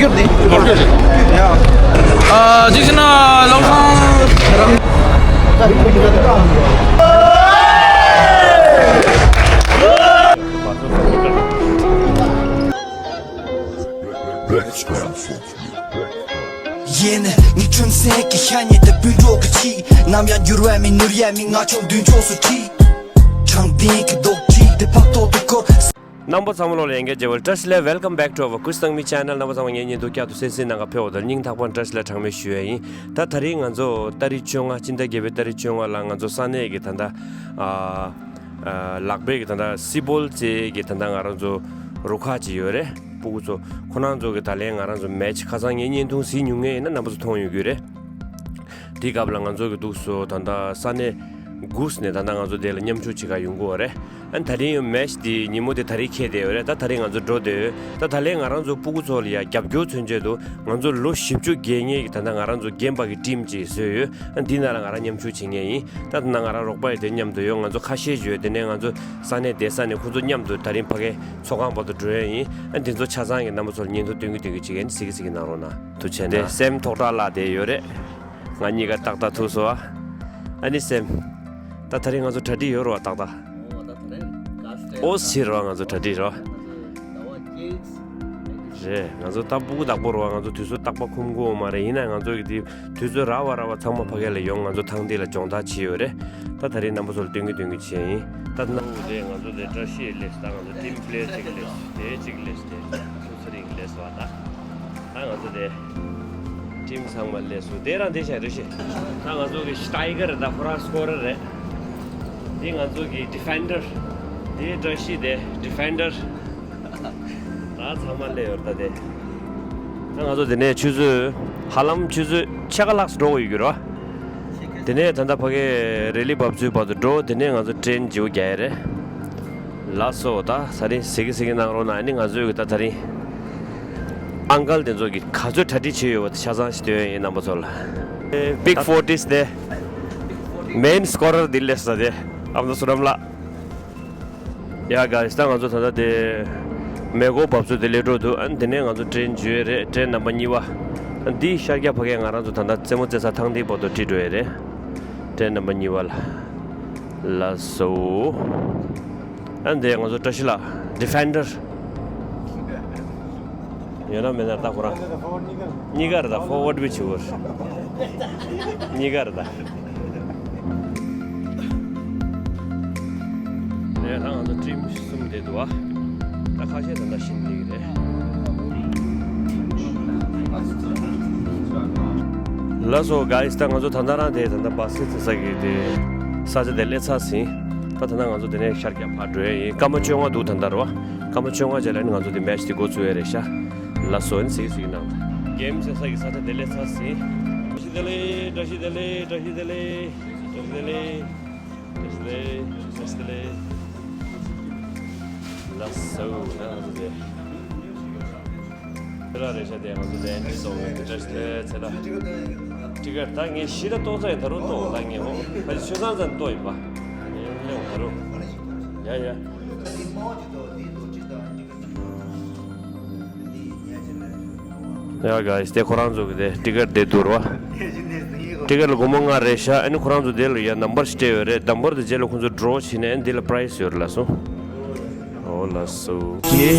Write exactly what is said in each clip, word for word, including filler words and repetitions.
ཨ་གཅིག་བྱས་ན་ལམ་སང་རང་། ཡེ་ནས་ངའི་ཁྱིམ་མཚེས་ཀྱི་ཤ་ཉེ་དང་སྤུན་གྲོགས་ཀྱི་ཁྱི། ནམ་ཡང་འགྱུར་བ་མེད་ནོར་ཡ་མེད། ང་ཕྱོགས་མདུན་ཕྱོགས་སུ་ཁྲིད། དྲང་བདེན་གྱི་རྡོག་ཁྲིད་དེ་ཕག་ཐོག་ཏུ་བསྐོར། རྣམ་པ་ཚང་མ་ལོ་ལ་ཡན་གྱི་རྗེ་བོ་བཀྲ་ཤིས་བདེ་ལེགས། Welcome back to our Kush Thangmi channel. རྣམ་པ་ཚང་མ་ངའི་བརྙན་ཐུང་བསྐྱར་དུ་གསན་གཟིགས་གནང་ག་ཕེབས་པ་དང་སྙིང་ཐག་པ་ནས་བཀྲ་ཤིས་བདེ་ལེགས་གྲངས་མེད་ཞུ་ཡ་ཡིན། ད་ད་རིང་ང་ཚོ་ཏ་རིག་བཅོ་ལྔ་སྤྱི་ཟླ་བརྒྱད་པའི་ཏ་རིག་བཅོ་ལྔ་ལ་ང་ཚོ་ས་གནས་ཀྱི་ད་ལྟ་ཨ་ཨ་ལག་པའི་གི་ད་ལྟ་སི་བོལ་ཙེ་གི་ད་ལྟ་ང་རང་ཚོ་རུ་ཁག་ཅིག་ཡོད་རེད། སྤུ་གུ་ཚོ་ཁོ་རང་ཚོ་གི་ད་ལན་ང་རང་ཚོ་མེ་ཆི་ཁ་སང་ངའི་བརྙན་ཐུང་གཟིགས་མྱོང་མཁན་ཡིན་ན་རྣམ་པ་ཚོ་མཐོང་ཡོང་གི་རེད། དེའི་སྐབས་ལ་ང་ཚོ་གི་འདུག་སོ་ད་ལྟ་ས་གནས་གུས་ནས་ད་ལྟ་ང་ཚོ་དེ་ལ་མཉམ་ཞུགས་བྱེད་ག་ཡོང་གི་ཡོད་རེད། ཨ་ནི་ད་རིང་ཡང་མེ་ཆི་དེ་ཉིན་མོ་དེ་ད་རིང་འཁེལ་བསྡད་ཡོད་རེད། ད་ད་རིང་ང་ཚོ་འགྲོ་བསྡད་ཡོད། ད་ད་ལན་ང་རང་ཚོ་སྤུ་གུ་ཚོ་ལ་ཡ་རྒྱབ་སྐྱོར་མཚོན་ཆེད་དུ་ང་ཚོ་ལོ་བཞི་བཅུ་བརྒལ་མཁན་གྱི་ད་ལྟ་ང་རང་ཚོ་རྒན་པ་གི་ཊིམ་ཅིག་བཟོས་ཡོད། ཨ་ནི་འདི་ནང་ལ་ང་རང་མཉམ་ཞུགས་བྱེད་མཁན་ཡིན། ད་ད་ལྟ་ང་རང་རོགས་པ་ཡི་དེ་མཉམ་དུ་ཡོད། ང་ཚོ་ཁ་ཤས་ཡོད། དེ་ནས་ང་ཚོ་ས་གནས་བསྡད་ས་ནས་ཁོ་ཚོ་མཉམ་དུ་ད་རིང་ཕ་གའི་ཚོགས་ཁང་བར་དུ་འགྲོ་ཡ་ཡིན། ཨ་འདི་ཚོ་ཆ་ཚང་གི་རྣམ་པ་ཚོ་ལ་བརྙན་ཐུང་སྟོན་གི་སྟོན་གི་བྱེད་མཁན་གཟིགས་གི་གཟིགས་གི་གནང་རོགས་གནང་། ཐུགས་རྗེ་ཆེ་གནང་། དེ་སེམས་ཐོག་ཁྲ་ལ་དེ་ཡོད་རེད། ང་གཉིས་ཀ་ཏག་ཏག་ཐུག་སོང་ཨ། ཨ་ནི་སེམས། ད་ད་རིང་ང་ཚོ་གྲ་སྒྲིག་ཡོད་རེད་བ་ཏག་ཏག་ཨོ་ཟེར་བ་ང་ཚོ་གྲ་སྒྲིག་རེད་བ། རེད། ང་ཚོ་ད་སྤུ་གུ་བདག་པོ་རེད་བ། ང་ཚོ་དུས་ཚོད་རྟག་པ་འཁུམ་གི་ཡོད་མ་རེད། ཡིན་ན་ང་ཚོ་གི་དེ་དུས་ཚོད་རག་པ་རག་པ་ཚང་མ་ཕ་གི་ལ་ཡོང་། ང་ཚོ་ཐང་འདི་ལ་སྦྱོང་བརྡར་བྱས་ཡོད་རེད། ད་ད་རིང་རྣམ་པ་ཚོ་ལ་སྟོན་གི་སྟོན་གི་བྱས་ཡིན། ད་ན་འོ་དེ་ང་ཚོ་དེ་བཀྲ་ཤིས་སླེབས། ད་ང་ཚོ་ཊིམ་པི་ལེ་ཡར་གཅིག་སླེབས། དེ་གཅིག་སླེབས། དེ་ཚོ་ཚེ་རིང་སླེབས་སོང་བ། ད་ད་ང་ཚོ་དེ་ཊིམ་ཚང་མ་སླེབས་སོང་། དེ་རང་དེ་བྱ་རེ་ཞིག་ད་ང་ཚོ་གི་ཊའི་གར་ད་ཁོ་རང་སི་ཀོ་རར་རེད། དེ་ང་ཚོ་གི་ཌི་ཕེན་ཌར། དེ་བཀྲ་ཤིས་དེ་ཌི་ཕེན་ཌར། ད་ཚང་མ་སླེབས་ཡོད་རེད། ད་དེ་ད་ང་ཚོ་དེ་ནས་ཆུ་ཚོད་ཧ་ལམ་ཆུ་ཚོད་ཕྱེད་ཀ་ལྷག་འགྲོ་དགོས་ཡོད་རེད་བ། དེ་ནས་ད་ལྟ་ཕ་གི་རེ་ལི་བབས་ཚུལ་བར་དུ་འགྲོ། དེ་ནས་ང་ཚོ་ཊེན་བརྗེ་པོ་རྒྱག་ཡ་རེད། ལགས་སོ། ད་ད་རིང་གཟིགས་གི་གཟིགས་གི་གནང་རོགས་གནང་། ཨ་ནི་ང་ཚོས་གི་ད་ད་རིང་ཨང་ཀལ་དེ་ཚོ་གི་ག་ཚོད་གྲ་སྒྲིག་བྱས་ཡོད་པ་དེ་ཆ་ཚང་ཞིག་སྟོན་ཡིན་རྣམ་པ་ཚོ་ལ། Big forties དེ་མེན་སི་ཀོ་རར་དེ་སླེབས་ས་དེ་ཨ་མདོ་བསོད་ནམས་ལགས། ཡ་ག་ད་ང་ཚོ་ད་ལྟ་དེ་མེ་འཁོར་བབས་ཚུལ་དེ་སླེབས་འགྲོ་འདུག་ཨ་ནི་དེ་ནས་ང་ཚོ་ཊེན་འཇུ་ཡ་རེད། ཊེན་ནམ་བར་གཉིས་པ། ཨ་འདི་ཤར་རྒྱག་ཕ་གི་ང་རང་ཚོ་ད་ལྟ་རྩེད་མོ་རྩེ་ས་ཐང་འདིའི་བར་དུ་ཁྲིད་འགྲོ་ཡ་རེད། ཊེན་ནམ་བར་གཉིས་པ་ལ། ལགས་སོ། ཨ་འདི་ང་ཚོ་བཀྲ་ཤིས་ལགས་ཌི་ཕེན་ཌར། ཡོད་ན་མེད་ན་ད་ཁོ་རང་། གཉིས་ཀ་རེད། ད་ཕོར་ཝར་ཌི་བྱེད་དགོས་རེད། གཉིས་ཀ་རེད་ད། རེད། ད་ང་ཚོ་ཊིམ་གསུམ་བསྡད་འདུག་བ། ད་ཁ་ཤས་ད་ལྟ་ཕྱིན་བསྡད་ཀྱི་རེད། ལགས་སོ་གྷའི་ཛི། ད་ང་ཚོ་ད་ལྟ་རང་དེ་ད་ལྟ་བཱ་སི་ཀེ་ཊི་རྩེ་ས་གི་དེ་ས་ཆ་དེ་སླེབས་ཚར་ཟིན། ད་ད་ལྟ་ང་ཚོ་དེ་ནས་ཤར་རྒྱག་ཕར་འགྲོ་ཡ་ཡིན། སྐར་མ་བཅོ་ལྔ་འདུག་ད་ལྟ་རེད་བ། སྐར་མ་བཅོ་ལྔ་རྗེས་ལ་ནི་ང་ཚོ་དེ་མེ་ཆི་དེ་འགོ་ཚུགས་ཡ་རེད་ཤག་ལགས་སོ། ཨ་ནི་གཟིགས་གཟིགས་གནང་། གྷེམ་རྩེ་ས་གི་ས་ཆ་དེ་སླེབས་ཚར་ཟིན། བཀྲ་ཤིས་བདེ་ལེགས། བཀྲ་ཤིས་བདེ་ལེགས། བཀྲ་ཤིས་བདེ་ལེགས། བཀྲ་ཤིས་བདེ་ལེགས། བཀྲ་ཤིས་བདེ་ལེགས། བཀྲ་ཤིས་བདེ་ལེགས། ལགས་སོ། ད་ང་ཚོ་དེ་ཁྱོད་རང་རེད་ཤག་དེ་ང་ཚོ་དེ་འདི་གཏོང་གི་འདུག་བཀྲ་ཤིས་བདེ་ལེགས་ཚེ་ལགས། ཊི་ཀེ་ཊི་ད་ངས་ཤི་ད་ཏོག་ཙམ་ཡང་ད་རུང་གཏོང་ད་ངས་ཧོ། ཕ་ཆོས་ཚང་ཚང་གཏོང་ཡིན་པ། ངས་ལེན་ད་རུང་། ཡ་ཡ། ཡ་གྷའི་ཛི། དེ་ཁོ་རང་ཚོ་གི་དེ་ཊི་ཀེ་ཊི་དེ་འདུག་རོ། ཊི་ཀེ་ཊི་ལ་སྒོར་མོ་ལྔ་རེད་ཤག་ཨ་ནི་ཁོ་རང་ཚོ་དེ་ལ་ཡ་ནམ་བར་ཞིག་སྤྲད་ཡོད་རེད། ནམ་བར་དེ་རྗེས་ལ་ཁོ་ཚོ་ཌོ་བྱས་ནས་ཨ་ནི་དེ་ལ་པ་རའི་ཛི་ཡོད་རེད་ལགས་སོ། ཨོ་ལགས་སོ། བཀྲ་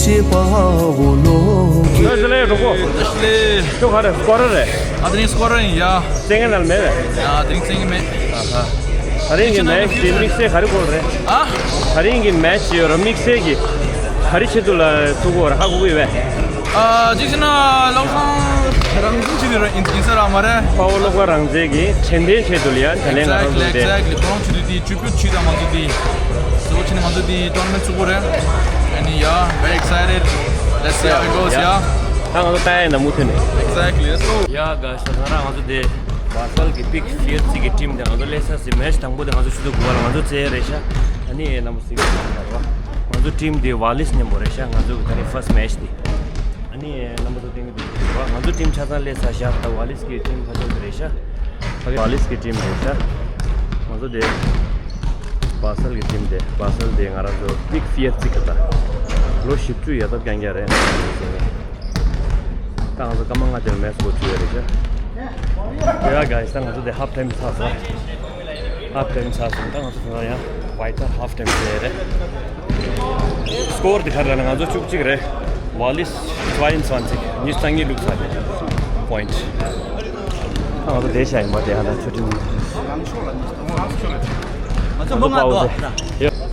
ཤིས་བདེ་ལེགས་གྲོགས་པོ། བཀྲ་ཤིས་བདེ་ལེགས། ཁྱོད་ག་རེ་སི་ཀོ་ར་རེད། ཨ་དེ་རིང་སི་ཀོ་ར་ཡིན་ཡ། བཙན་གྱི་ནང་ལ་མེད་པས། ཨ་དེ་རིང་བཙན་གྱི་མེད། ཨ་ཧ། ད་རིང་གི་མེ་ཆི་དེ་དམིགས་བསལ་ག་རེ་དགོས་རེད། ཨ། ད་རིང་གི་མེ་ཆི་ཡོད་ར་དམིགས་བསལ་གྱི་ག་རེ་ཆེད་དུ་ལ་ཐུག་གོ་ར་ཧ་གོ་གི་ཡོད་པས། ཨ་གཅིག་བྱས་ན་ལམ་སང་རང་བཞིན་ཆེད་དུ་ར་ཡིན་ཡིན་ས་ར་མ་རེད། དཔའ་བོ་བློ་དགའ་རང་བཙན་གྱི་དྲན་རྟེན་ཆེད་དུ་ལ་ཡ་དེ་ལན་ང་རང་ཚོ་དེ། Exactly, exactly. ཁོ་རང་ཆེད་དུ་དེ་བཅུ་དཔྱོད་ཆུད་དང་ང་ཚོ་དེ་གཙོ་བོ་བྱས་ནས་ང་ཚོ་དེ་ཊོར་ནམ་མེན་ཊི་བཙུགས་གོ་རེད། Yeah, very excited. Let's see how it goes, yeah. ད་ང་ཚོ་ལྟ་ཡ་ཡིན་ད་མུ་མཐུད་ནས། Exactly, let's go. Yeah, guys, ད་ང་ཚོ་དེ་བྷ་སལ་གྱི་པིག་ཕི་ཡར་ཚིག་གི་ཊིམ་དེ་ང་ཚོ་སླེབས་ཚར་ཟིན། མེ་ཆི་དང་པོ་དེ་ང་ཚོ་ཆུ་ཚོད་དགུ་པ་ལ་ང་ཚོ་རྩེ་རེད་ཤག་ཨ་ནི་རྣམ་པ་ཚོ་གཟིགས་ཡོད་རེད་བ། ང་ཚོ་ཊིམ་དེ་ཝ་ལིས་མཉམ་པོ་རེད་ཤག་ང་ཚོ་གི་ད་རེས་ཕར་སི་མེ་ཆི་དེ། ཨ་ནི་རྣམ་པ་ཚོ་སྟོན་གྱི་འདུག་བ། ང་ཚོ་ཊིམ་ཆ་ཚང་སླེབས་ཚར་ཤག་ད་ཝ་ལིས་གི་ཊིམ་ཕར་ཕྱོགས་དེ་རེད་ཤག་ཕ་གི་ཝ་ལིས་གི་ཊིམ་རེད་ཤག་ང་ཚོ་དེ་བྷ་སལ་གི་ཊིམ་དེ། བྷ་སལ་དེ་ང་རང་ཚོ་པིག་ཕི་ཡར་ཚིག་གི་ད་ལོ་བཞི་བཅུ་ཡར་ཐོབ་རྐྱང་རྐྱང་རེད། ད་ང་ཚོ་སྐར་མ་ལྔ་དེར་མེ་ཆི་འགོ་བཙུགས་ཡོད་རེད་ཤག་ཡ་ག་ཡི་ད་ང་ཚོ་དེ་ཧབ་ཊའིམ་ཚར་སོང་། ཧབ་ཊའིམ་ཚར་སོང་། ད་ང་ཚོ་དེ་ན་ཡང་ཝའི་ཊར་ཧབ་ཊའིམ་བྱས་རེད། སྐོར་དེ་ག་རེ་ལབ་ན་ང་ཚོ་བཅུ་གཅིག་རེད། ཝ་ལིས་ཚ་ཡིན་ཚ་ཚིག་ཉི་ཤུ་རྩ་གཉིས་བླུགས་ཚར་རེད། པོ་ཡིན་ཊི། ད་ང་ཚོ་བསྡད་བཞག་ཡིན་པ་དེ་ཧ་ད་ཆོས་ཁྲིམས། ང་ཚོ་མི་ང་ང་ཚོ་དཔའ་བོ་ཚོ་ཡོད།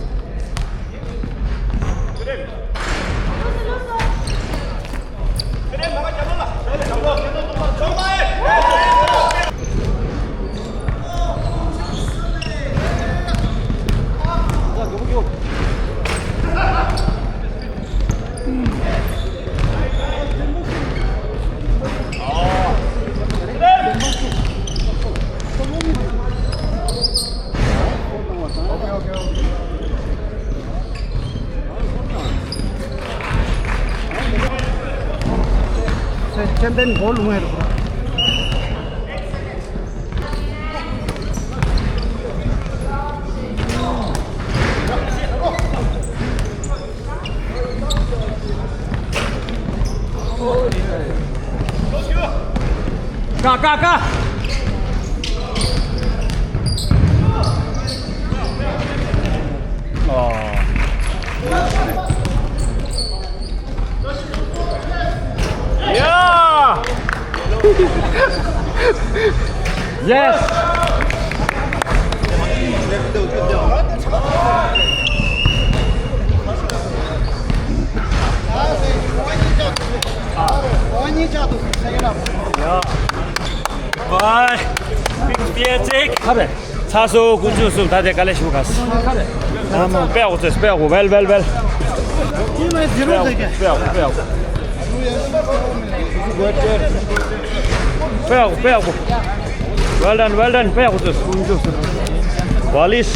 ཆེམ་པེན་གོལ་ལུང་ཧེ་རུ། ཀ་ཀ་ཀ། ཨོ། Yeah! Yes! Bye. Big beer take. ཚར་སོང་། དཀོན་མཆོག་གསུམ། ད་དེ་དཀའ་ལས་ཞེ་པོ་ཁག་སོང་། ཨ་མ། དཔེ་ཡག་པོ་བཙལ། དཔེ་ཡག་པོ། well, well, well. དཔེ་ཡག་པོ། དཔེ་ཡག་པོ། དཔེ་ཡག་པོ། དཔེ་ཡག་པོ། Well done, well done. དཔེ་ཡག་པོ་བཙལ། དཀོན་མཆོག་གསུམ། ཝ་ལིས།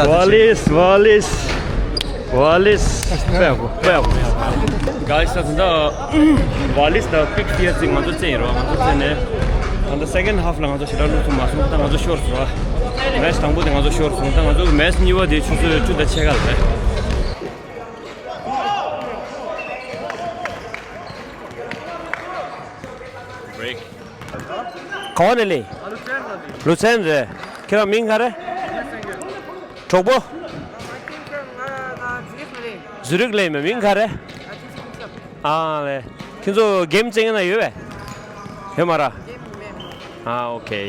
ཝ་ལིས། ཝ་ལིས། ཝ་ལིས། དཔེ་ཡག་པོ། དཔེ་ཡག་པོ། ག་ས་ད་ཝ་ལིས་དང་པིག་ཕི་ཡར་ཚིག་ང་ཚོ་རྩེ་ཡིན་རོ། ང་ཚོ་རྩེ་ནས་ད་ལྟ་སེ་ཀེན་ཌི་ཧབ་ལ་ང་ཚོ་ཞེ་དྲག་བླུགས་ཐུབ་མ་སོང་། ད་ང་ཚོ་ཤོར་སོང་ར། མེ་ཆི་དང་པོ་དེ་ང་ཚོ་ཤོར་སོང་། ད་ང་ཚོ་མེ་ཆི་གཉིས་པ་དེ་ཆུ་ཚོད་བཅུ་དང་ཕྱེད་ཀ་ལ་རེད། Break. ག་བ་ནས་ལེ། ལུ་ཚན་རེད། ཁྱེད་རང་མིང་ག་རེ། གྲོགས་པོ། ཛུ་རིག་ལེ་མེ། མིང་ག་རེ། ཨ་ལེ། ཁྱེད་ཚོ་གེམ་རྩེ་མཁན་ན་ཡོད་པས། ཡོད་མ་ར། ཨ་ཨོ་ཁེ།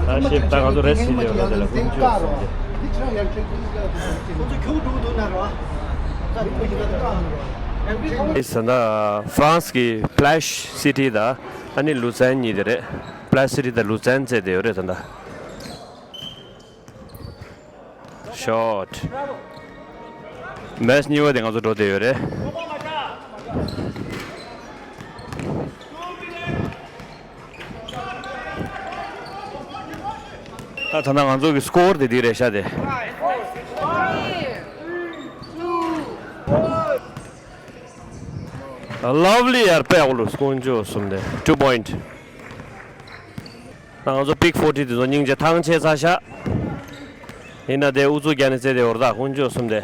ད་ཤེབ་ད་ང་ཚོ་རེས་བྱེད་ཀྱི་ཡོད་ར། དེ་ལ་ཀུན་སྤྱོད་སོང་སྟེ། ཨེ་ཟེར་ན་ཧྥ་རན་སི་གི་པེ་ལེ་ཤི་སི་ཊི་དང་ཨ་ནི་ལུ་ཚན་གཉིས་དེ་རེད། པེ་ལེ་ཤི་སི་ཊི་དང་ལུ་ཚན་རྩེ་བསྡད་ཡོད་རེད་ད་ལྟ། ཤོཊ། མེ་ཆི་གཉིས་པ་དེ་ང་ཚོ་འགྲོ་བསྡད་ཡོད་རེད། ད་ད་ལྟ་ང་ཚོ་གི་སི་ཀོར་དེ་འདི་རེད་ཤག་དེ། Lovely ཡར་པེ་ཨོ་ལུ་དཀོན་མཆོག་གསུམ་དེ། Two point. ད་ང་ཚོ་པིག་ཕོར་ཊི་དེ་ཚོ་སྙིང་རྗེ་ཐང་ཆད་ཚར་ཤག་ཡིན་ན་དེ་ཨུ་ཚུགས་རྒྱག་ནས་རྩེ་དེ་འོར་ད་དཀོན་མཆོག་གསུམ་དེ།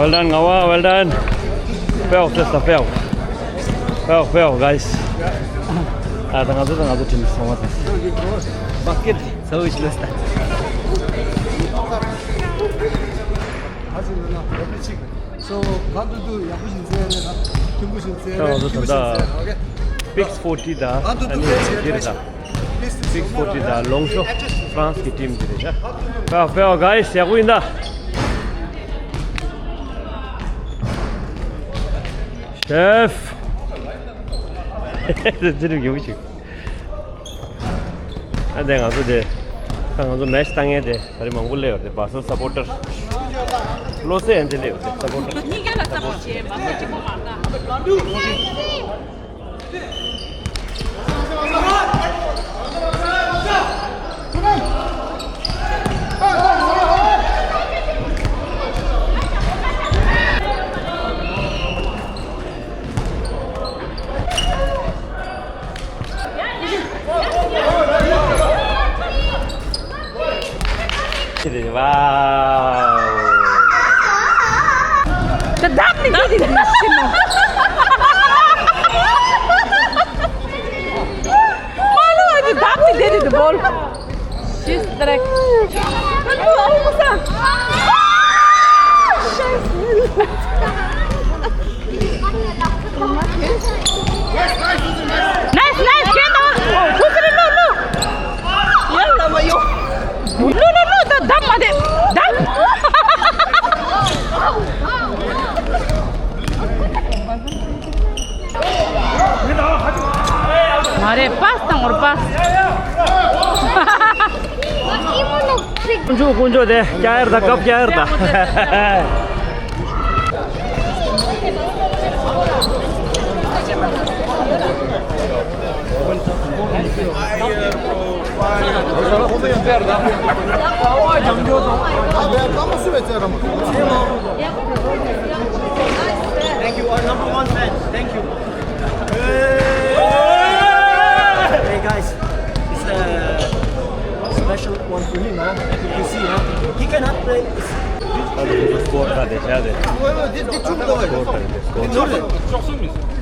Well done, Ngawa, well done. Fail, just a fail. Fail, fail, guys. ཨ་ད་ང་ཚོ་ད་ང་ཚོ་ཊིམ་སོང་བ་དང་། བ་སྐེད་ཚ་བོ་ཞིག་ལ་ས། So, གང་དུ་འདུག་ཡག་པོ་ཞིག་མཛད་རེད་ན། མཐུན་པོ་ཞིག་མཛད་རེད། ད་ང་ཚོ་ད་ལྟ་ཕིགས་ཕོར་ཊི་དང་ཨ་ནི་འདི་རེད་ད། ཕིགས་ཕོར་ཊི་དང་ལོང་ཤོ་ཧྥ་རན་སི་གི་ཊིམ་འདི་རེད་ཤག་ཕེའོ་ཕེའོ་གྷའི་སི། ཡག་པོ་ཡིན་ད། ཤེཕ། ཅི་རིགས་ཡོད་ཞིག་ཨ་དེ་ང་ཚོ་དེ། ད་ང་ཚོ་མེ་ཆི་ལྟ་མཁན་དེ་ད་རེས་མང་པོ་སླེབས་ཡོད་རེད། བྷ་སལ་སཔོར་ཊར། བློ་གསལ་ཡན་ཆད་སླེབས་ཡོད་རེད། སཔོར་ཊར། གཉིས་ཀ་ལ་སཔོར་ཊར་བྱེད་པ་སུ་གཅིག་པོ་མ་རེད། Wow. ད་བདག་ནི་འདི་འདི་འདི་ཤི་ནོ། མ་ལོ་ཨ་ནི་བདག་ནི་འདི་འདི་འདི་བོལ། ཤིས་ཏྲེག་ནའིས་ནའིས། ཁྱེད་ད་ཁུ་སི་རི་ལོ་ལོ། ཡར་ལ་མ་ཡོང་། ལོ་ལོ་ལོ། ད་བདམས་མ་བདེ་བདམས། མ་རེད། པཱས་བཏང་བར་པཱས། དཀོན་མཆོག་དཀོན་མཆོག་དེ་སྐྱ་ཡར་ད་སྐབས་སྐྱ་ཡར་ད། Thank you, our number one fan. Thank you. Hey guys, it's a special one for him, huh? Happy to see, huh? He cannot play. ཨ་ནི་ཁོ་ཚོ་སྐོར་ཁ་དེ་བྱ་དེ། འདི་འདི་ནོར་རེད།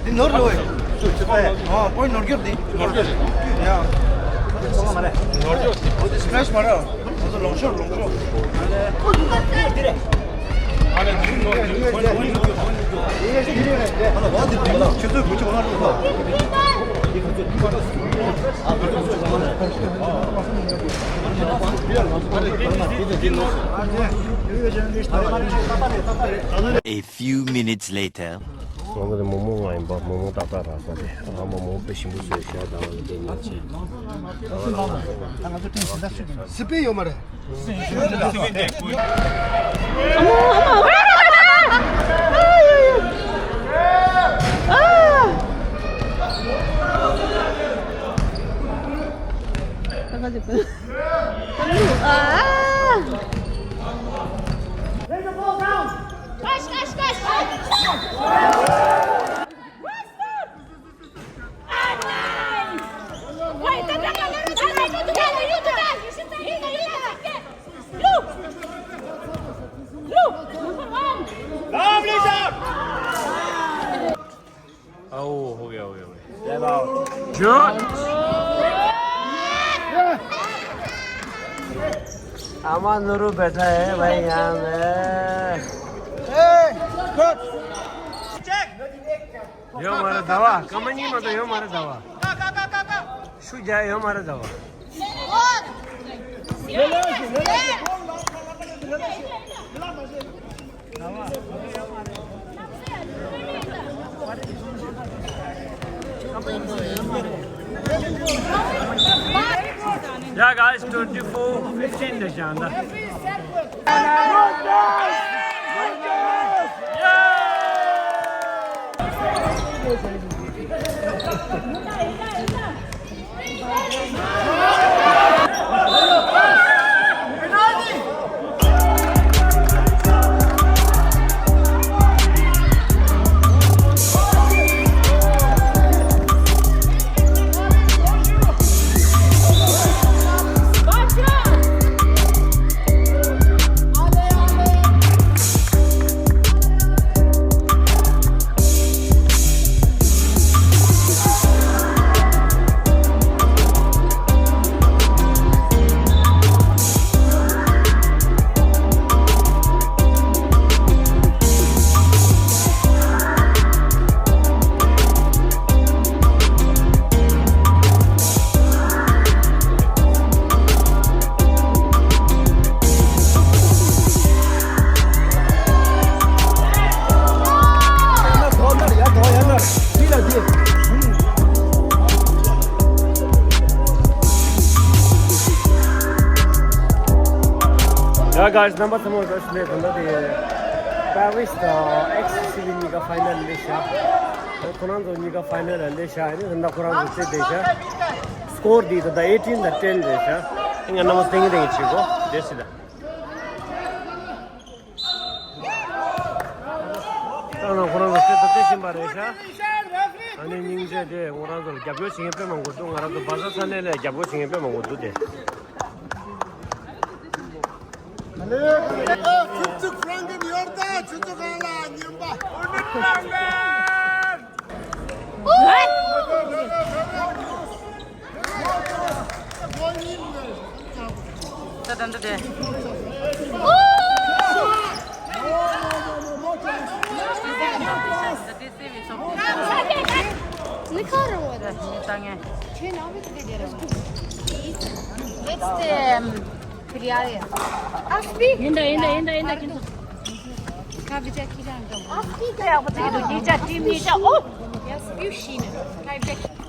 འདི་ནོར་རེད། ཨ་པོའི་ནོར་རྒྱུར་འདི། ནོར་རྒྱུར་རེད། ནོར་རྒྱུར་རེད། ཡ། ནོར་རྒྱུར་རེད། འོ་དེ་སི་པེ་ཤལ་མ་རེད། ང་ཚོ་ལོང་ཤོར་ལོང་ཤོར། A few minutes later. ང་ཚོ་དེ་མོག་མོག་ང་ཡིན་པ། མོག་མོག་ཏག་ཏག་རག་ས་དེ། ཨ་མོག་མོག་དཔེ་ཞིམ་པོ་བཟོས་ཤག་ད་ང་ཚོ་དེ་ཉིན་ཆེན། སི་པན་ཡོད་མ་རེད། आओ, हो गया, हो गया, हो गया। Good। अमन नूरू बैठा है भाई यहाँ में। ཡོད་མ་རེད་ཟླ་བ། སྐར་མ་གཉིས་མ་གཏོགས་ཡོད་མ་རེད་ཟླ་བ། ཤུགས་རྒྱག་ཡོད་མ་རེད་ཟླ་བ། Yeah, guys, twenty-four fifteen དེ་བཞག་ན། Guys, རྣམ་པ་ཚང་མ་བཀྲ་ཤིས་བདེ་ལེགས། ད་ལྟ་དེ་Paris་དང་X C C B་གཉིས་ཀ་ཕའི་ནལ་སླེབས་ཤག་ཁོ་རང་ཚོ་གཉིས་ཀ་ཕའི་ནལ་ལ་སླེབས་ཤག་ཨ་ནི་ད་ལྟ་ཁོ་རང་ཚོ་རྩེད་བསྡད་ཤག་སྐོར་འདི་ད་ལྟ་eighteen་དང་ten་རེད་ཤག་ང་རྣམ་པ་སྟེང་གི་སྟེང་གི་བྱེད་གོ་བསྡད་སྲིད་ད། ད་ནང་ཁོ་རང་ཚོ་རྩེད་ཐུབ་རྩེད་བཞིན་པ་རེད་ཤག་ཨ་ནི་སྙིང་རྗེ་དེ་ཁོ་རང་ཚོ་ལ་རྒྱབ་སྐྱོར་བྱེད་མཁན་དཔེ་མང་པོ་འདུག་ང་རང་ཚོ་བ་ས་ས་གནས་ལ་རྒྱབ་སྐྱོར་བྱེད་མཁན་དཔེ་མང་པོ་འདུག་སྟེ། ཆུ་ཚོད་ཧྥ་རན་ཀན་ཡོད་ད། ཆུ་ཚོད་གང་ལ་ཉིན་པ། ད་ད་ད་ད། Let's, um, ཡིན་ད་ཡིན་ད་ཡིན་ད་ཡིན་ད། ཁྱེད་ཚོ་ཁ་བི་ཅག་ཁྱི་ཅག་འགྲོ། ཨ་སྤི་ཀ་ཡག་པོ་ཅིག་འདུག་ཉིས་ཆ་ཊིམ་ཉིས་ཆ། ཨོ། ཡ་སྤིའུ་ཤི་ནི་ཁ་བི་ཅག་ཁྱི།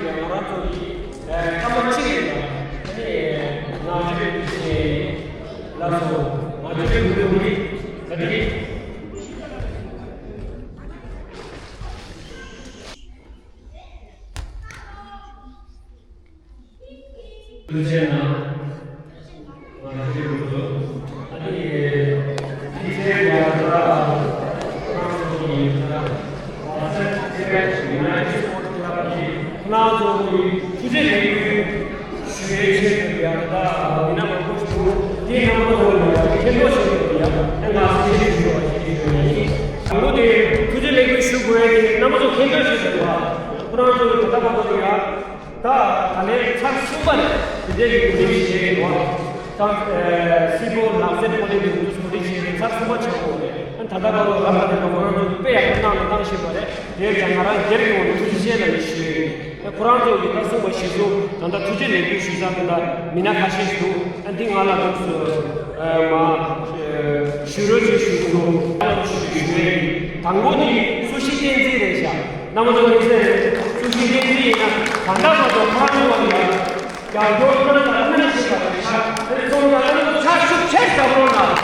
ང་རང་ཚོ་གི་སྐར་མ་གཅིག་རེད་ལ། ཨ་ནི་ང་ཚོའི་དུས་ཆེན་ལ་སོ་ང་ཚོའི་དུས་ཆེན་ད་དེ། དུས་ཆེན་ནང་ང་ཚོའི་དུས་ཆེན་ལ་ད་ང་ཚོ་གི་ད་ང་ཚོ་གི་ཡུ་ནའི་ཊེཌ་སི་པོར་ཊི་ཀླབ་ཀྱི་ཁོང་རྣམ་ཚོ་གི་ཐུགས་རྗེ་ལེགས་འབུལ་ཞུ་ཡའི་ཆེད་དུ་ཡང་ད་མི་སྣ་མང་པོ་ཞིག་འདུག་དེའི་ནང་ལ་ངོ་མཁྱེན་རྟོགས་བྱེད་དགོས་ཡ། ང་ཚོ་ཞེས་ཞུ་བ་ཞིག་ཞུ་ཡ་ཡིན། དང་པོ་དེ་ཐུགས་རྗེ་ལེགས་འབུལ་ཞུ་དགོས་ཡ་དེ་རྣམ་པ་ཚོ་མཁྱེན་རྟོགས་བྱེད་དགོས་པ། ཁོ་རང་ཚོ་ད་ལྟ་བར་དུ་ཡ། ད་ད་ལན་ཚར་གསུམ་པ་རེད། དེ་འདྲའི་གི་གོ་སྒྲིག་བྱས་ཡོད། ད་སྲིད་སྐྱོང་ལག་རྩེད་སྤོ་ལོའི་གི་འདུ་གོ་སྒྲིག་བྱས་ནས་ཚར་གསུམ་པ་ཆགས་ཡོད་རེད། ད་ལྟ་བར་དུ་རབ་དང་རིམ་པ་ཁོ་རང་ཚོ་དཔེ་ཡག་པོ་གནང་ནས་བཏང་བཞིན་པ་རེད། དེར་ཡང་ང་རང་སྒེར་གྱི་ངོས་ནས་ཐུགས་རྗེ་ཆེ་ལབ་ནས་ཞུ་ཡ་ཡིན། ད་ཁོ་རང་ཚོ་གིས་ད་གསུངས་པ་གཞིར་བཟུང་ད་ལྟ་ཐུགས་རྗེ་ལེགས་འབུལ་ཞུ་ས་དེ་འདྲ་མི་སྣ་ཁ་ཤས་ཤིག་འདུག་ཨ་འདི་ང་ལ་འདུག་སོ། མ་ཞུ་རོགས་ཅིག་ཞུ་འདུག་ཞུ་ཞུ་ཡ་ཡིན། དང་པོ་ནི་སུ་ཞིག་བསྟན་འཛིན་རེད་ཤག་རྣམ་པ་ཚོ་མཁྱེན་གསལ་རེད། སུ་ཞིག་བསྟན་འཛིན་ཡིན་ན་ད་ལྟ་བར་དུ་ཁོ་རང་ཚོ་བ་ཡིན། རྒྱང་སྐྱོར་གནང་དང་གནང་བཞིན་པ་རེད་ཤག་དེ་སོང་ཙང་ང་ཚོ་ཕྱག་ཤུགས་ཆེ་ཙམ་རོགས་གནང་།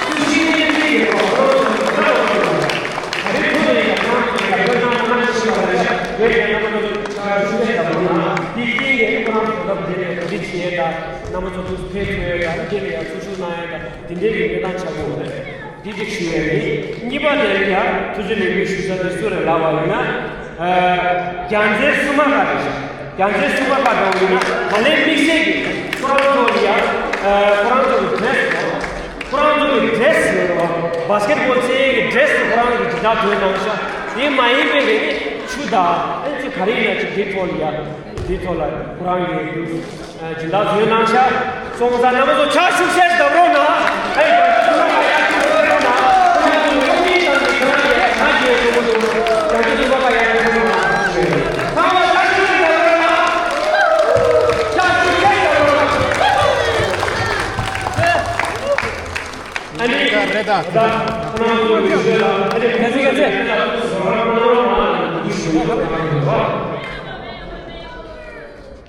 སུ་ཞིག་བསྟན་འཛིན་ཡིན་རོགས་རོགས་ཚོ་ད་ལྟ་བར་དུ་ད་རེས་ཐུག་ནས་ཡང་ཁོ་རང་ཚོ་རྒྱང་སྐྱོར་གནང་དང་གནང་བཞིན་པ་རེད་ཤག་དེ་ཡང་རྣམ་པ་ཚོ་ཕྱག་ཤུགས་ཆེ་ཙམ་རོགས་གནང་། དེ་རྐྱེན་གྱིས་ཁོ་རང་ཚོ་ད་ལྟ་འདི་ནས་གོ་སྒྲིག་བྱས་དང་རྣམ་པ་ཚོ་ཐུགས་ཕན་ཐོགས་ཡོད་དང་རྐྱེན་ལ་ཡང་ཐུགས་ཤུགས་གནང་ཡོད་དང་། དེ་འདྲའི་གི་གནས་སྟངས་ཆགས་ཡོད་རེད། འདི་གཅིག་ཞུ་ཡ་ཡིན། གཉིས་པ་དེ་ཡང་ཐུགས་རྗེ་ལེགས་འབུལ་ཞུ་ས་དེ་སུ་རེད་ལབ་པ་ཡིན་ན། ཨ་རྒྱལ་མཚན་བསུ་མ་ཁ་རེད་ཤག་རྒྱལ་མཚན་བསུ་མ་ཁ་འདྲ་བོ་ཡིན་ན་ད་ལན་དམིགས་བསལ་གྱི་ཁོ་རང་ཚོ་ལ་ཡང་ཨ་ཁོ་རང་ཚོ་གི་ཌི་རེ་སི་ཁོ་རང་ཚོ་གི་ཌི་རེ་སི་ཡོད་རེད་བ། བྷ་སི་ཀེ་ཊི་བྷོལ་རྩེད་ཡས་ཀྱི་ཌི་རེ་སི་ཁོ་རང་གི་སྦྱིན་བདག་དོན་གནང་ཤག་དེ་མ་ཡིན་པའི་རེད་ནི་ཆུ་དང་ཨེ་ཚོ་ག་རེ་ཡིན་ན་ཅིག་དེ་ཐོག་ལ་ཡ་དེ་ཐོག་ལ་ཁོ་རང་གི་སྦྱིན་བདག་བཟོས་གནང་ཤག་སོང་ཙང་རྣམ་པ་ཚོ་ཕྱག་ཤུགས་ཆེ་བརྡབ་རོགས་གནང་། ཨེ་རྒྱ་ཆེ་ཚོ་ལ་ཡར་ཐོན་རོགས་གནང་། ཁོ་རང་ཚོ་སློབ་གཉེར་བཏང་ནས་ཁོ་རང་ཡར་ཕྱག་བྱས་ཡོང་གི་འདུག་རྒྱ་ཆེ་ཚོ་ལ་ཡར་ཐོན་རོགས་གནང་། ཚང་མ་ཕྱག་ཤུགས་ཆེ་བརྡབ་རོགས་གནང་། ཕྱག་ཤུགས་ཆེ་བརྡབ་རོགས་གནང་། ཨ་ནི་རེད་ད། ཁོ་རང་ཚོ་ཡོད་ཚད་ལ་ཨ་ནི་ཁ་ཚིག་ཁ་ཚིག་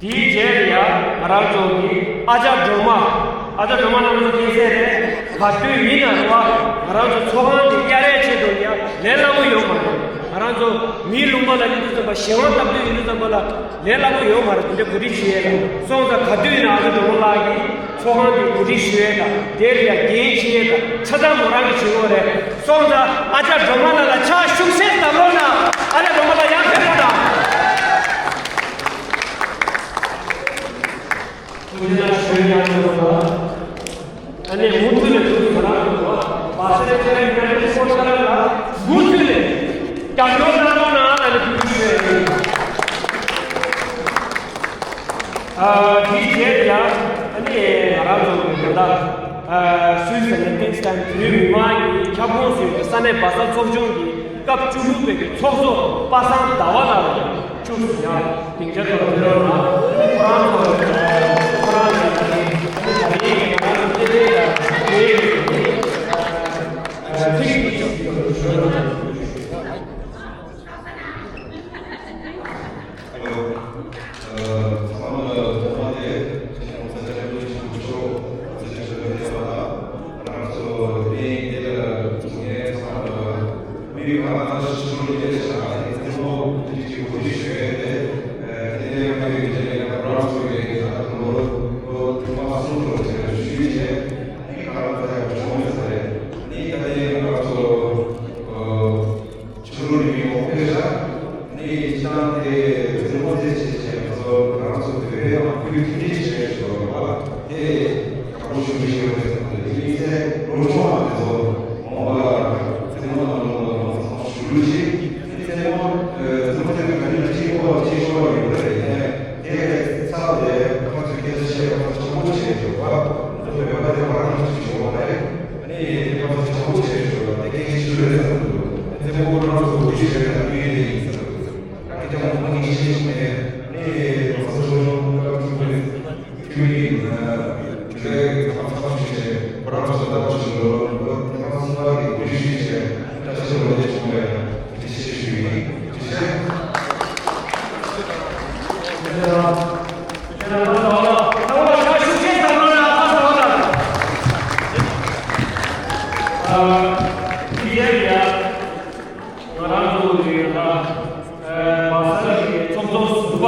དེའི་རྗེས་ལ་ཡ་ང་རང་ཚོ་གི་ཨ་ཅག་སྒྲོལ་མ། ཨ་ཅག་སྒྲོལ་མ་རྣམ་པ་ཚོ་མཁྱེན་གསལ་རེད། ག་དུས་ཡིན་ན་རེད་བ། ང་རང་ཚོ་ཚོགས་ཁང་འདི་གཡར་ཡས་ཆེད་དུ་ཡ་ལས་སླ་པོ་ཡོད་མ་རེད། ང་རང་ཚོ་མིའི་ལུང་པ་ལ་ཡིན་དུས་ཙམ་པ་གཞན་དབང་སྟབས་བདེ་ཡིན་དུས་ཙམ་པ་ལ་ལས་སླ་པོ་ཡོད་མ་རེད། དེ་འདྲ་གོ་སྒྲིག་བྱེད་ཡས་ལ་སོང་ཙང་ག་དུས་ཡིན་ན་ཨ་ཅག་སྒྲོལ་མ་ལགས་ཀྱིས་ཚོགས་ཁང་འདི་གོ་སྒྲིག་ཞུ་ཡས་དང་དེ་ལ་ཡ་འགན་འཁྱེར་ཡས་དང་ཆ་ཚང་མོ་རང་གིས་བྱེད་དགོས་རེད། སོང་ཙང་ཨ་ཅག་སྒྲོལ་མ་ལགས་ལ་ཕྱག་ཤུགས་ཆེ་བརྡབ་རོགས་གནང་། ཨ་ཅག་སྒྲོལ་མ་ལགས་ཡར་ཕེབས་རོགས་གནང་། ཐུགས་རྗེ་གནང་ཞུ་ཡ་ཡོད་ལ། ཨ་ནི་མུ་མཐུད་ནས་ཐུགས་ཁོ་རང་ཐུགས་པ་སེ་ཆེན་ཡུ་ནའི་ཊེཌ་སི་པོར་ཊི་ལ་མུ་མཐུད་ནས་རྒྱབ་སྐྱོར་གནང་རོགས་གནང་ལ་ནི་ཐུགས་རྗེ་ཆེ། ཨ་དེའི་རྗེས་ཡང་ཨ་ནི་ང་རང་ཚོ་གི་ད་ལྟ་ཨ་སུད་སི་ནས་ཏིང་སི་ཊན་བོད་མི་མང་གི་ཁྱབ་ཁོངས་སུ་ཡོད་པའི་ས་གནས་བལ་བཟའ་ཚོགས་ཆུང་གི་སྐབས་བཅུ་དྲུག་པའི་གི་ཚོགས་གཙོ་པ་སངས་ཟླ་བ་ལགས་ལ་ཡང་བཅུག་སོང་ཡ། སྡིངས་ཆ་ཐོག་ལ་ཕེབས་རོགས་གནང་། ཁོ་རང་ཚོ་ཁོ་རང་ཚོ་ད་རེས་ང་རང་ཚོ་སྐད་ཆ་ཡ་ཚིག་གཅིག་གི་ཐོག་ཏུ་ཞུ་རོགས་གནང་། ཨ་ལོ། ཚང་མ་ལ་ཐོག་མ་དེ་ཁྱེད་རང་ཚོ་ལ་ཐུགས་རྗེ་ཆེ་ཞུ་ཆོག་ཚེ་ཆེན་ཚོ་དེ་ལ་ང་རང་ཚོ་དེ་རིང་འདི་ལ་འཛོམས་མཁན་ཚང་མ་ལ་མི་ཡུལ་གང་ལ་ཕྱི་ལོགས་ལ་ཡོད་ས་ཨ་ནི་ཚེ་ལོ་དེ་གཅིག་གོ་སྒྲིག་ཞུ་ཡས་དེ་དེ་ལས་ང་ཡོད་དེ་ལས་ང་རང་ཚོ་ཡོད་དེ་ང་ཚོ་ལོ་ལོ་དུ་མ་གསུམ་ལོ་དེ་ལ་ཞུ་ཡས་ཨ་ནི་གང་ལ་ཚ་ཡག་བྱུང་ཡོད་ས་རེད། ཨ་ནི་ད་དེ་ང་རང་ཚོ་ཕྱི་ལོགས་ལ་ཡོད་ཡོད་ཕེབས་ས། ནི་སྤྱིར་བཏང་དེ་བོད་མི་མང་སྟེར་བྱེད་བྱས་ང་ཚོ་ང་རང་ཚོ་བོད་པའི་ནང་ཁུལ་དེ་འདྲ་ཞིག་རེད་ཞུ་བ་རེད་བ། དེ་དགའ་པོ་ཞུ་གི་ཡོད་རེད་བསམ་གི་འདུག་དེ་མིན་ཚེ་ལོ་ཆུང་བ་དེ་ཚོ་མ་འོངས་པ་རྩེད་མོ་དང་ལོ་ལ་ལོ་ཚང་མ་ཞུ་རྒྱུ་ཞིག་ནི་རྩེད་མོ་རྩེད་མོ་དེ་ག་ནས་ཅིག་ཕོ་བ་ཅིག་ཤོར་བ་ཡོད་པ་རེད། ཡིན་ནའི་དེ་ཚར་དེ་ཁ་ཚོས་སྐད་ཆ་བཤད་པ་ཚོ་ཆེན་པོ་བྱས་ཞུ་བ། ང་ཚོ་བོད་པ་དེ་བར་ན་ཅིག་ཞུ་བ་རེད། ཨ་ནི་དེ་ཕར་ཚུར་ཆག་སྒོ་བྱས་ཞོར་ལ་དེ་སྐད་ཆ་ཞུ་རེད་བསམ་འདུག་རྩེད་མོ་ཁོ་རང་ཚོ་འགོ་ཁྲིད་བྱས་ནས་ཡོད་དེ་ཡིན་ཟེར་འདུག་ད་སྐད་ཆ་མང་པོ་ཞིག་བཤད་ཤེས་ནས་ཨ་ནི་ལོ་གསར་ཚོགས་ཆུང་སྐབས་བཅུ་པའི་འཐུས་མི་ཡིན་ན་ཇུ་ལེ་ཚང་མ་ཚང་མ་ཞུས་ནས་ཁོ་རང་ཚོ་ལ་ཞུ་ལོ་ལོ་ཐེངས་ ང་རང་ཚོ་གི་ད་བ་ས་གི་ཚོགས་གཙོ་ཟུར་པ་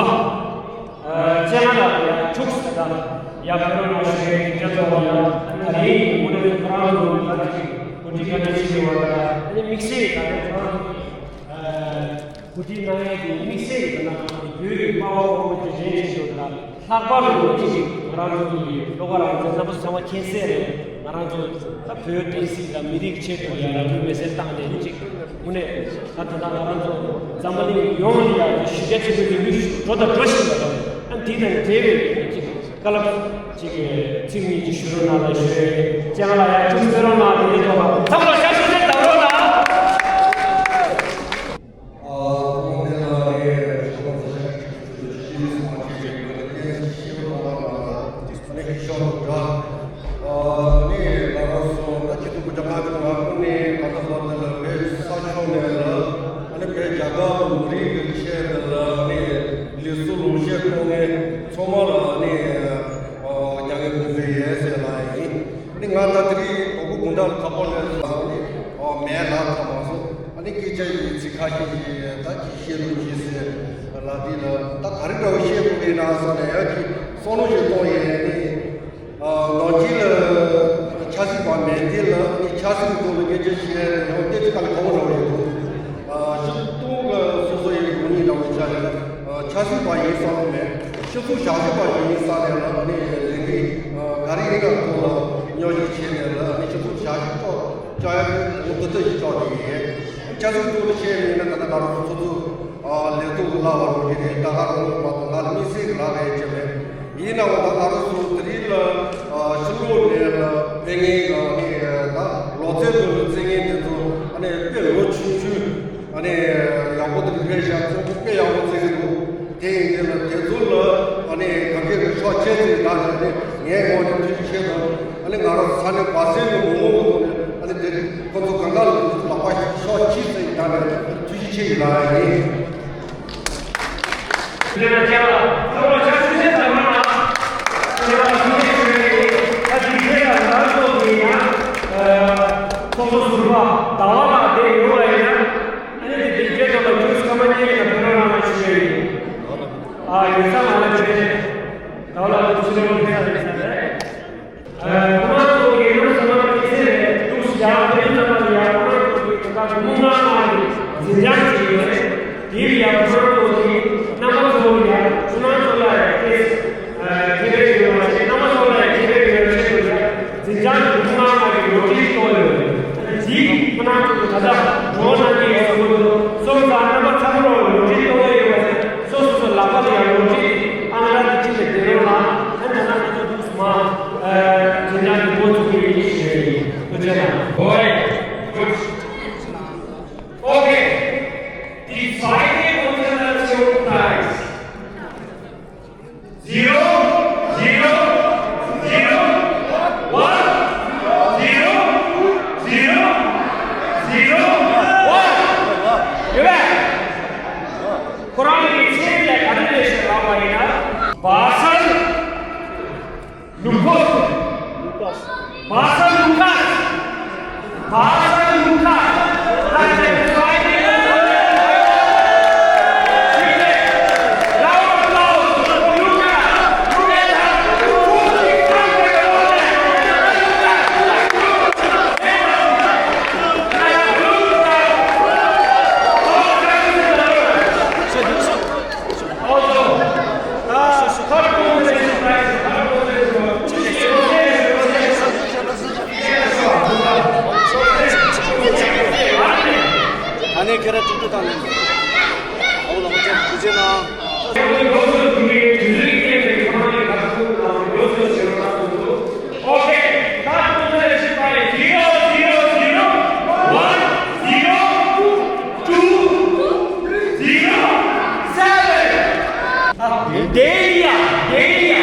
ཅན་ལ་ཡ་ཕྱུགས་ཟེར་ད་ཡ་ཕེ་རོ་ལ་ཤེས་ཀྱི་ཚོགས་ཡ་ད་རེས་ཀྱི་དངོས་གནས་ཁོ་རང་ཚོ་གི་ད་ཅིག་གོ་སྒྲིག་ག་འདྲ་བྱེད་དགོས་པ་ད་ནི་དམིགས་བསལ་ད་ལྟ་ཁོ་རང་ཚོ་གི་གོ་སྒྲིག་གནང་ཡས་ཀྱི་དམིགས་བསལ་གྱི་ད་ནང་བོད་ཀྱི་དམའ་བ་དབུ་མའི་གི་རེད་ཅེས་ཞུ་ད། ལྷག་པར་དུ་ཅིག་ང་རང་ཚོ་གི་ལོ་ག་རང་ཚོ་རྣམ་པ་ཚང་མ་མཁྱེན་གསལ་རེད། ང་རང་ཚོ་ད་བོད་བསྟན་སྲིད་དང་མི་རིགས་ཆེད་དུ་ཡང་རང་ཚོའི་མི་སེར་བཏང་ནས་ཅིག་དངོས་གནས་ད་ད་ལྟ་ང་རང་ཚོ་འཛམ་བུ་གླིང་ཡོངས་ལ་ཡང་གཞི་རྒྱ་ཆེན་པོའི་ལས་འགུལ་ཞིག་འགྲོ་དང་འགྲོ་བཞིན་པ་དང་། ཨ་འདི་དང་འབྲེལ་བའི་ཅིག་བཀའ་སློབ་ཅིག་ཚིག་གཉིས་ཅིག་ཞུ་རོགས་གནང་ལ་ཞུ་ཡས་ཅང་ལ་ཡང་ཅུང་གསན་རོགས་གནང་། དེ་ནས་ཐོག་མ་ཚང་མ་ལ་ཞབས་ཞུ་ཆེ་གནང་རོགས་གནང་། ཨ་ཐོག་མ་དེ་ལ་ངས་ཞོགས་པ་ཚ་ཞག་ཆུ་ཚོད་བཅུ་གཉིས་སུ་མ་ཕྱིན་པའི་སྒོ་ནས་བསྟན་ཤེས་པ་མ་ལ་ཨ་ནི་ཤོག་ཏུ་འདྲ། ཨ་ནི་ང་རང་ཚོ་ད་ཁྱི་ཐུག་པུ་ཅང་ང་ཚོ་ང་ཁོང་ནས་ད་ལྟ་བར་དུ་ལ་བོད་ས་ཕྱོགས་ནས་ལ་ཨ་ནི་བོད་རྒྱ་གར་དུ་མི་རིགས་ཀྱི་ཆེད་དུ་ལ་ཨ་ནི་ལས་སུ་ལུང་བཤད་གཏོང་མཁན་ཚང་མ་ལ་ཨ་ནི་རྒྱ་ངའི་གུས་བརྩི་ཡོད་ཟེར་ལ་ཡིན། ཨ་ནི་ང་ད་དེ་རིང་དོ་པོ་དགོང་དག་ལ་ཁ་པར་སླེབས་སོང་། ཨ་ནི་མེད་ལ་ཁ་མ་སོང་། ཨ་ནི་སྐད་ཆ་ཡི་ཚིག་ཁ་ཤས་ཤིག་ད་ཅིག་བཤད་རོགས་གྱིས་ཟེར་ལ་དེ་ལ་ད་ག་རེ་འདྲ་བོ་བཤད་དགོས་ཀྱི་ན་བསམ་ནས་ཡང་ཅིག་བསམ་བློ་ཞིག་གཏོང་ཡས་ནི། ནང་ཆེན་ལ་ཆབ་སྲིད་པ་མེད་དེ་ལ་ནི་ཆབ་སྲིད་ཐོག་ལ་སྐད་ཆ་བཤད་ཡས་ཡང་སྐད་ཆ་ག་ལ་གང་འདྲ་བོ་ཡོད་འདུག་ཤུགས་གཏོང་གི་སོ་སོ་ཡི་ངོ་ཉིད་འདྲ་བོ་ཆགས་ཡོད། ཆབ་སྲིད་པ་ཡིན་བསམ་བློ་མེད། སྤྱི་ཚོགས་ཞབས་ཞུ་བ་ཞིག་ཡིན་ས་ནས་ལ་ནི་ལས་འགན་ག་རེ་ཡིན་ན་ཐོག་ལ་ཉོ་ཞིག་བྱས་ནས་ལ་ནི་སྤྱི་ཚོགས་ཞབས་ཞུ་ཅོག་ཅོག་ཡ་གི་འོང་དུ་ཏི་ཞིག་ཅོག་དེ་ཡིན། ཆབ་སྲིད་ཐོག་ལ་བཤད་ཡིན་ན་ད་ལྟ་ང་རང་ཚོ་ཚོ་ཚོ་ལས་ཐོག་གི་ལ་བ་རུ་ཡིན་ནས་ད་ག་རུ་མ་གཏོགས་ང་ལ་དམིགས་བསལ་གི་ལ་བས་བྱས་མེད། ཡིན་ནའང་ད་ང་རང་ཚོ་དེ་རིང་ལ་ཕྱི་ལོགས་ནས་ལ་ཕེབས་མཁན་གི་ནི་ད་ལོ་ཚད་དུ་བརྩི་མཁན་དེ་ཚོ་ཨ་ནི་དཔེ་ལོ་ཆུང་ཆུང་ཨ་ནི་ཡག་པོ་དེ་ཕེབས་ཤག་ཚོགས་དཔེ་ཡག་པོ་བརྩི་གི་འདུག་དེ་ཡིན་དེ་ལ་དེ་ཚོ་ལ་ཨ་ནི་ག་གེ་གི་ཕྱོགས་ཆེ་ཚེ་ད་ནི་ངའི་ངོས་ནས་ཐུགས་རྗེ་ཆེ་དང་། ཨ་ནི་ང་རང་ཚོ་ས་གནས་བ་སེ་གི་མི་ངོ་གི་ཐོག་ནས་ཨ་ནི་དེ་ཁོ་ཚོ་གང་ག་ལ་ལག་པ་ཕྱོགས་ཆེ་ཚེ་ད་ནི་ཐུགས་རྗེ་ཆེ་ཡིན་ལ་ཡིན། ཁོ་རང་ཚོ་གི་ཡུལ་ས་མ་ཐེ་ཚེ་རེད་འདུག་ཡང་དེ་ཚོ་ལ་ཡང་ཁོ་རང་ཚོ་གི་ད་མུ་ང་ལ་འཛིན་སྐྱོང་བྱེད་ཡོད་རེད། དེ་ཡང་ཁོ་རང་ཚོ་གི་རྣམ་པ་ཚོ་ཡང་ཁོ་རང་ཚོ་ལ་ཡང་ཁེ་ཁེ་ཕན་ཡོད་མ་རེད། རྣམ་པ་ཚོ་ལ་ཡང་ཁེ་ཕན་ཡོད་ཆེད་དུ་ཡང་འཛིན་སྐྱོང་གི་མུ་ང་ལ་གི་ལོ་རྒྱུས་གཏོང་ཡོད་རེད། དེ་ཁོ་རང་ཚོ་གི་ད་ལྟ་འགྲོ་ན་གི་ཡོད་ཚོ་ཚོ་ཚང་མ་རྣམ་པ་ཚང་མ་ལོ་རྒྱུས་གཏོང་ཡོད་པ་རེད། སོ་སོ་སོ་ལག་པ་ལ་ཡང་ལོ་རྒྱུས་ཨང་ར་དེ་ཅི་ལས་བདེ་རོགས་ལ་ཨ་ན་ན་ཚོ་ཚོ་མ། དེ་འདྲ་གི་འགོ་ཚུགས་ཀྱི་ཡིན་ཞེས་ཐུགས་རྗེ་གནང་། Boy, good. Okay. The final international prize. Zero, zero, zero, one, zero, zero, zero, one. ཡོད་པས། ཁོ་རང་གི་མཚན་ལས་ག་རེ་རེད་ཞེས་ལབ་པ་ཡིན་ན། བ་སར། ལུ་ཀོ། བ་ས་ལུ་ཀ། བ་ས་ལུ་ཀ། ཨ་ནེ་ཁྱེད་རང་ཀྲུག་ཀྲུག་བཏང་ནས། ཨོ་ལ་མ་ཅན་དུ་ཅན་ཨ། Okay, that's one zero zero zero one zero two zero seven. Delia, Delia.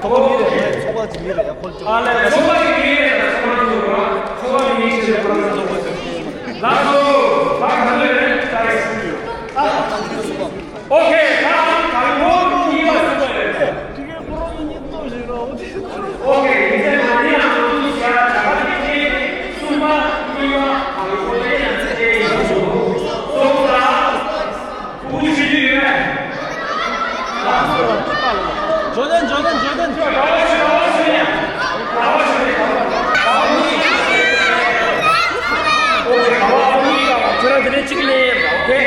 ཚོགས་པ་མི་རེད། ཚོགས་པ་གཅིག་མི་རེད། ཁོ་ཚོ། ཨ་ལས། ཚོགས་པ་གཅིག་མི་རེད། ཚོགས་པ་གཅིག་མི་རེད། ཚོགས་པ་མི་རེད། ལགས་སོ། ད་ག་ཚོད་རེད། ད་རེད། ཨོ་ཁེ། ད་ག་རེ་ཁོ་གཉིས་པ་ཚོགས་པ་རེད། ཨོ་ཁེ། ཡིན་ཚད་ང་ནི་ཡང་ཚོགས་འདུ་བྱས། ད་ག་གཅིག་གཅིག་གསུམ་པ་གཉིས་པ་ག་རེ་ཁོ་ལས་ཡང་ཚད་ཡིན་ཚོགས་པ། ཇོ་ཌན། ཇོ་ཌན། ཇོ་ཌན། ཁྱོད་རང་དེ་ནས་གཅིག་ལེན། ཨོ་ཁེ།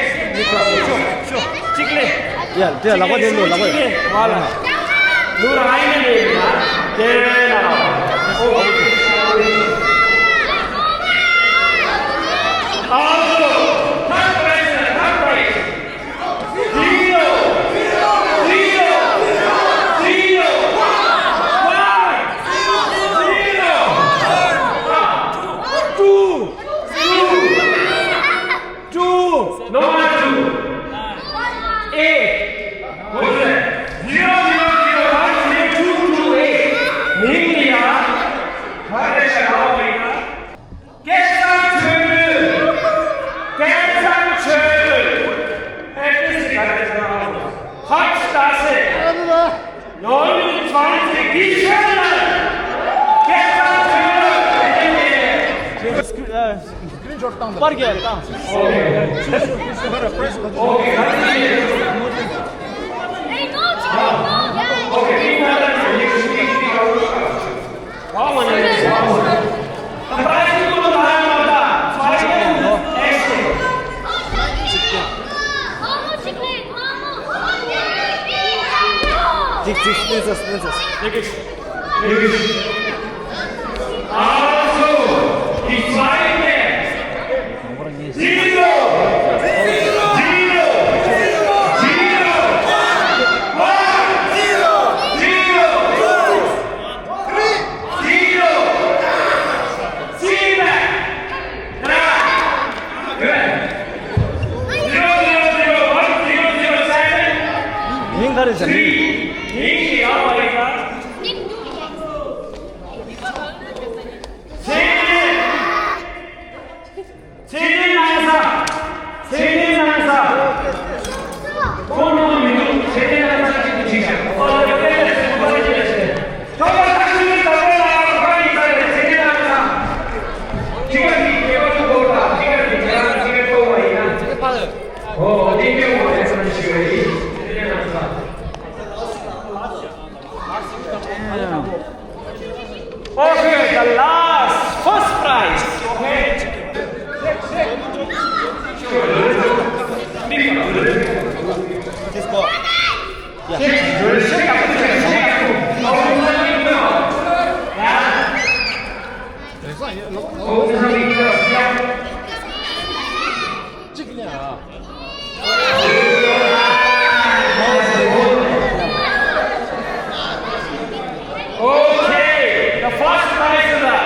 གཅིག་ལེན། ཡ། དེ་ལག་པ་དེ་ལོ། ལག་པ། གཅིག་ལེན། ཝ་ལ། ལུ་ར་ཨའི་ནི་ལེན་ན། དེ་ལ། ཨོ་ཁེ། ཨ་ལོ། ཐར་པ་རེད། ཐར་པ་རེད། Zero! Zero! Zero! One! Zero! Two! Two! Two! No one two! Eight! What is that? Zero, zero, zero, one, zero, two, two, eight. མིང་ལ་ཡ། ཧ་རེ་ཤ་ར་བ་ཡིན་ན། སྐལ་བཟང་ཆོས་སྒྲོན། སྐལ་བཟང་ཆོས་སྒྲོན། ཨེ་ཏི་སི་ག་རེ་ཟེར་ན། ཧ་ཅི་ད་སེ། ནོར་ལུག་ཚང་ཚེ་གི་ཤེས་ལ། སྐལ་བཟང་ཆོས་སྒྲོན། སྐྲིན་ཤོཊ་བཏང་། པར་རྒྱག་བཏང་། ཨོ་ཁེ། ཨོ་ཁེ། ཨོ་ཁེ། གཅིག་གཅིག་སྤུན་ཟ་སྤུན་ཟ། Three. མིང་ཞིག་ཡོད་པ་ཡིན་ན། ཚེ་རིང་། ཚེ་རིང་གནང་ས། ཚེ་རིང་གནང་ས། ཁོང་ནང་མི་འདུག་ཚེ་རིང་གནང་ས་གཅིག་ཏུ་བྲིས་ཤག་ཨོ་ལེ་ལེ་ལེ་ལེ་ལེ། ཁྱོད་ལ་ཐག་ཆོད་ཀྱི་ད་བོད་ལ་ཁ་ཡིན་ས་རེད། ཚེ་རིང་གནང་ས། ཁྱི་ག་གི་ཁྱི་ག་ཐུག་གོ་ད་ཁྱི་ག་གི་ཁྱི་ག་ཁྱི་ག་ཐུག་པ་ཡིན་ན། ཨོ་དེ་ཁྱོད་ངོ་ལེ་ཚང་ཞིག་རེད། ཚེ་རིང་གནང་ས། Okay, the last, first prize. Okay. This ball. Yeah. Okay, the first prize is a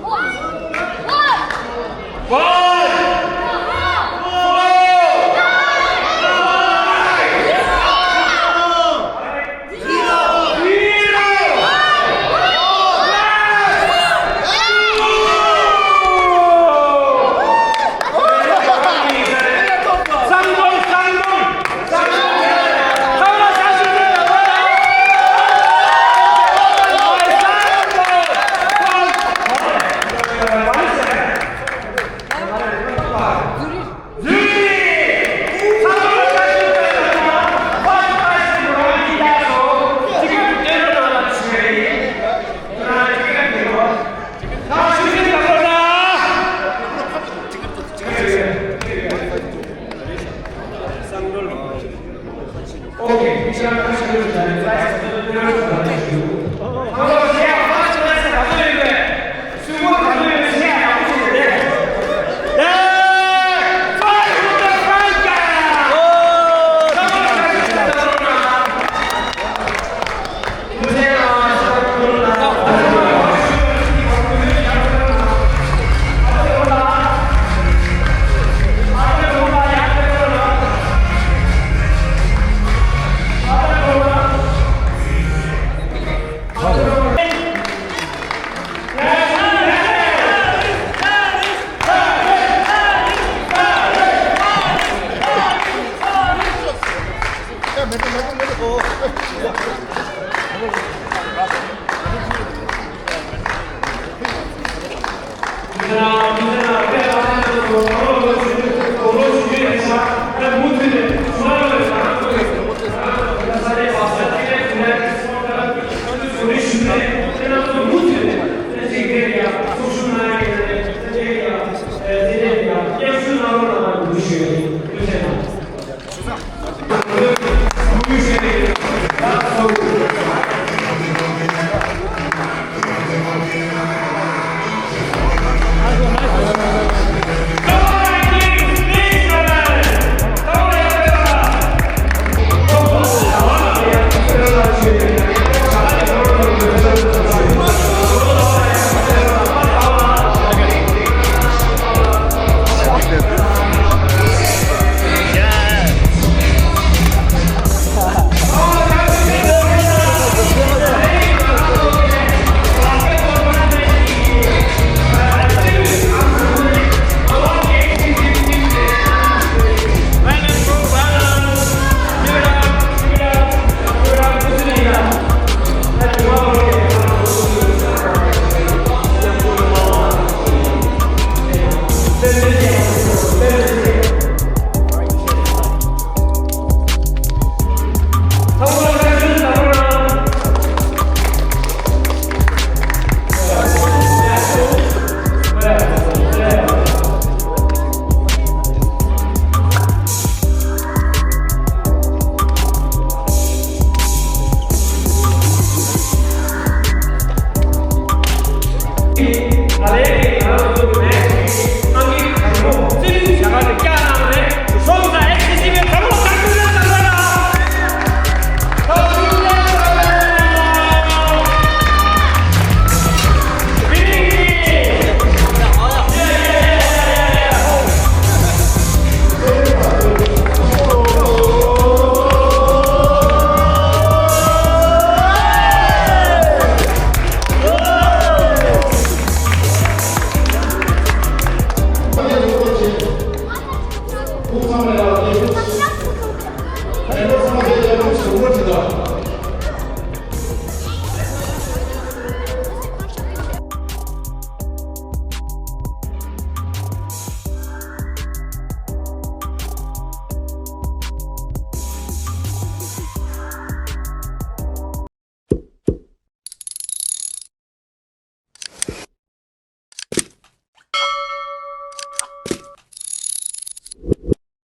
one, four, five.